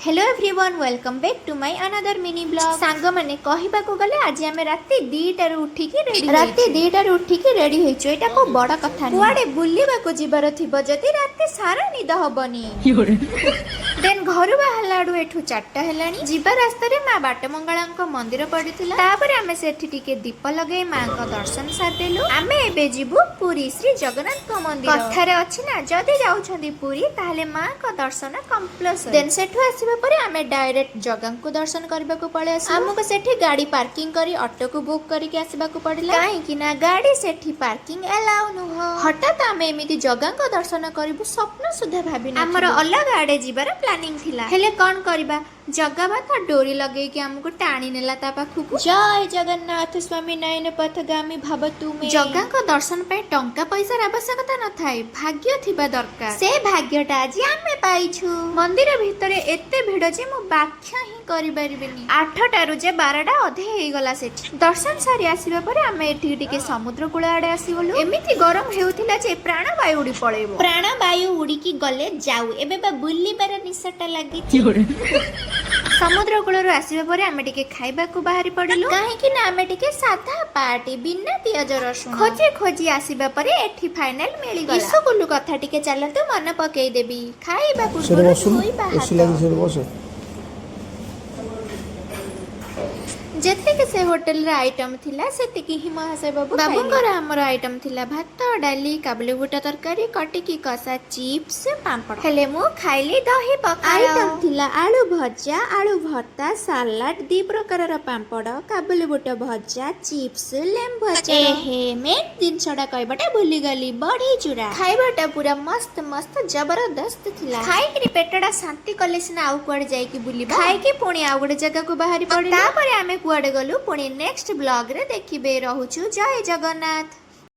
Hello everyone, welcome back to my another mini vlog. ସାଙ୍ଗମାନେ, କହିବାକୁ ଗଲେ ଆଜି ଆମେ ରାତି 2ଟାରୁ ଉଠିକି ରେଡି, ରାତି 2ଟାରୁ ଉଠିକି ରେଡି ହେଇଛୁ। ଏଇଟା କୋଉ ବଡ କଥା ନୁହେଁ। କୁଆଡେ ବୁଲିବାକୁ ଯିବାର ଥିବ ଯଦି, ରାତି ସାରା ନିଦ ହବନି। ଦେନ୍ ଘରୁ ବାହାରିଲା ବେଳୁ ଏଠୁ 4ଟା ହେଲାଣି। ଯିବା ରାସ୍ତାରେ ମା ବାଟମଙ୍ଗଳାଙ୍କ ମନ୍ଦିର ପଡିଥିଲା। ତାପରେ ଆମେ ସେଠି ଟିକେ ଦୀପ ଲଗେଇ ମାଙ୍କ ଦର୍ଶନ ସାରିଦେଲୁ। ଆମେ ଏବେ ଯିବୁ ପୁରୀ ଶ୍ରୀ ଜଗନ୍ନାଥଙ୍କ ମନ୍ଦିର। କଥାରେ ଅଛି ନା, ଯଦି ଯାଉଛନ୍ତି ପୁରୀ ତାହେଲେ ମାଙ୍କ ଦର୍ଶନ କମ୍ପଲସରି। ଦେନ୍ ସେଠୁ ଆସିବା ପରେ ଆମେ ଡାଇରେକ୍ଟ ଜଗାଙ୍କୁ ଦର୍ଶନ କରିବାକୁ ପଳେଇ ଆସିଲୁ। ଆମକୁ ସେଠି ଗାଡି ପାର୍କିଂ କରି ଅଟୋକୁ ବୁକ୍ କରିକି ଆସିବାକୁ ପଡିଲା, କାହିଁକି ନା ଗାଡି ସେଠି ପାର୍କିଂ ଆଲାଉ ନୁହଁ। ହଠାତ୍ ଆମେ ଏମିତି ଜଗାଙ୍କ ଦର୍ଶନ କରିବୁ ସ୍ୱପ୍ନ ସୁଦ୍ଧା ଭାବି, ଆମର ଅଲଗା ଆଡେ ଯିବାର ପ୍ଲାନିଂ ଥିଲା। ହେଲେ କଣ କରିବା, ଜଗା ବା ତା ଡୋରି ଲଗେଇକି ଆମକୁ ଟାଣି ନେଲା ତା ପାଖକୁ। ଜୟ ଜଗନ୍ନାଥ ସ୍ୱାମୀ ନୟନ ପଥଗାମୀ ଭବ ତୁମେ। ଜଗାଙ୍କ ଦର୍ଶନ ପାଇଁ ଟଙ୍କା ପଇସାର ଆବଶ୍ୟକତା ନଥାଏ, ଭାଗ୍ୟ ଥିବା ଦରକାର। ସେ ଭାଗ୍ୟଟା ଆଜି ଆମେ ପାଇଛୁ। ମନ୍ଦିର ଭିତରେ ଏତେ ଭିଡ ଯେ ମୁଁ ବ୍ୟାଖ୍ୟା ହିଁ କରିପାରିବିନି। 8ଟାରୁ ଯେ 12ଟା ଅଧେ ହେଇଗଲା ସେଠି। ଦର୍ଶନ ସାରି ଆସିବା ପରେ ଆମେ ଏଠିକି ଟିକେ ସମୁଦ୍ର କୂଳ ଆଡେ ଆସିଗଲୁ। ଏମିତି ଗରମ ହେଉଥିଲା ଯେ ପ୍ରାଣବାୟୁ ଉଡି ପଳେଇବ। ପ୍ରାଣବାୟୁ ଉଡିକି ଗଲେ ଯାଉ, ଏବେ ବା ବୁଲିବାର ନିଶାଟା ଲାଗିଛି। ସମୁଦ୍ର କୂଳରୁ ଆସିବା ପରେ ଆମେ ଟିକେ ଖାଇବାକୁ ବାହାରି ପଡିଲୁ, କାହିଁକି ନା ଆମେ ଟିକେ ସାଧା ପାର୍ଟି, ବିନା ପିଆଜ ରସୁଣ। ଖୋଜି ଖୋଜି ଆସିବା ପରେ ଏଠି ଫାଇନାଲ ମିଳିଗଲା। ଇସୁକୁଲୁ କଥା ଟିକେ ଚାଲନ୍ତୁ ମନେ ପକେଇଦେବି। ଖାଇବା ସେଠି ପୂର୍ବରୁ ବସୁନୁ। ଧୋଇବା ଏସି ହାତ। ଲାଗି, ସେଠି ବସ। ଯେତିକି ସେ ହୋଟେଲରେ ଆଇଟମ ଥିଲା, ସେତିକି ହିଁ ମହାଶୟ ବାବୁ ବାବୁଙ୍କର ଆମର ଆଇଟମ ଥିଲା ଭାତ, ଡାଲି, କାବୁଲି ବୁଟ ତରକାରୀ, କଟିକି କଷା, ଚିପ୍ସ, ପାମ୍ପଡ଼। ହେଲେ ମୁଁ ଖାଇଲି ଦହି ପଖାଳ। ଆଇଟମ ଥିଲା ଆଳୁ ଭଜା, ଆଳୁ ଭର୍ତ୍ତା, ସାଲାଡ, ଦି ପ୍ରକାରର ପାମ୍ପଡ଼, କାବୁଲି ବୁଟ ଭଜା, ଚିପ୍ସ, ଲେମ୍ବୁ ଆଚାର। ଏହେ, ମେନ୍ ଜିନିଷଟା କହିବାଟା ଭୁଲିଗଲି, ବଢି ଚୁରା। ଖାଇବାଟା ପୁରା ମସ୍ତ ମସ୍ତ ଜବରଦସ୍ତ ଥିଲା। ଖାଇକିରି ପେଟଟା ଶାନ୍ତି କଲେ ସିନା ଆଉ କୁଆଡେ ଯାଇକି ବୁଲିବା। ଖାଇକି ପୁଣି ଆଉ ଗୋଟେ ଜାଗାକୁ ବାହାରି ପଡିଲୁ। ତାପରେ ଆମେ କୁଆଡେ ଗଲୁ, ପୁଣି ନେକ୍ସଟ ବ୍ଲଗରେ ଦେଖିବେ। ରହୁଛୁ, ଜୟ ଜଗନ୍ନାଥ।